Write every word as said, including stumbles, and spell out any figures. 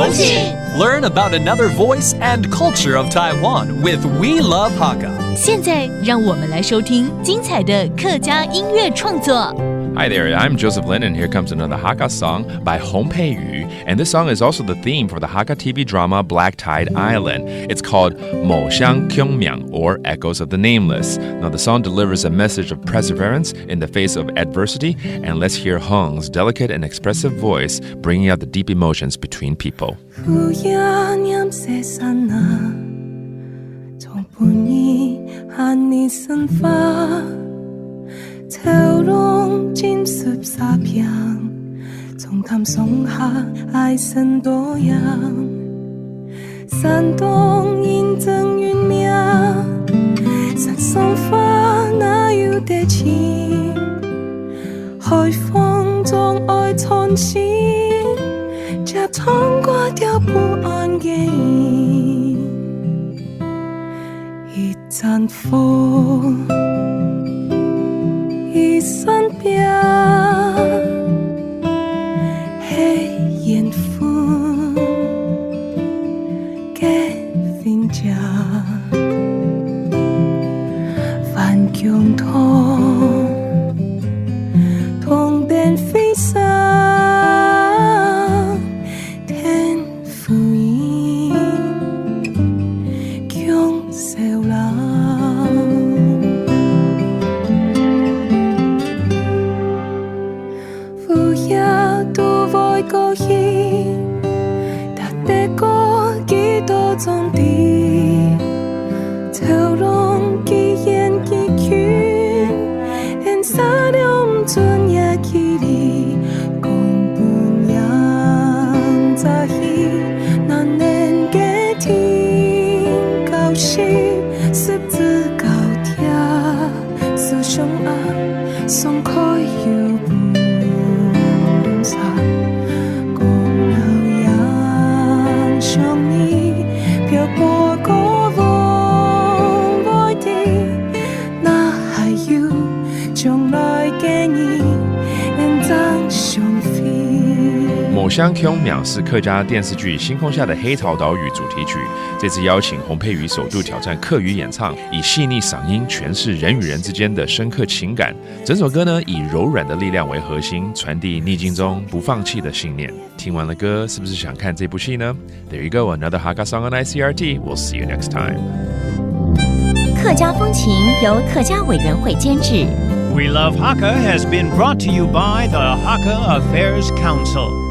Learn about another voice and culture of Taiwan with We Love Hakka. 现在，让我们来收听精彩的客家音乐创作。Hi there, I'm Joseph Lin, and here comes another Hakka song by Hong Pei Yu. And this song is also the theme for the Hakka T V drama Black Tide Island. It's called 某乡共鸣, or Echoes of the Nameless. Now, the song delivers a message of perseverance in the face of adversity, and let's hear Hong's delicate and expressive voice bringing out the deep emotions between people. 《某乡共鸣》是客家电视剧《星空下的黑桃岛屿》主题曲。这次邀请洪佩瑜首度挑战客语演唱，以细腻嗓音诠释人与人之间的深刻情感。整首歌呢，以柔软的力量为核心，传递逆境中不放弃的信念。听完了歌，是不是想看这部戏呢？There you go, another Hakka song on I C R T. We'll see you next time. 客家风情由客家委员会监制。 We Love Hakka has been brought to you by the Hakka Affairs Council.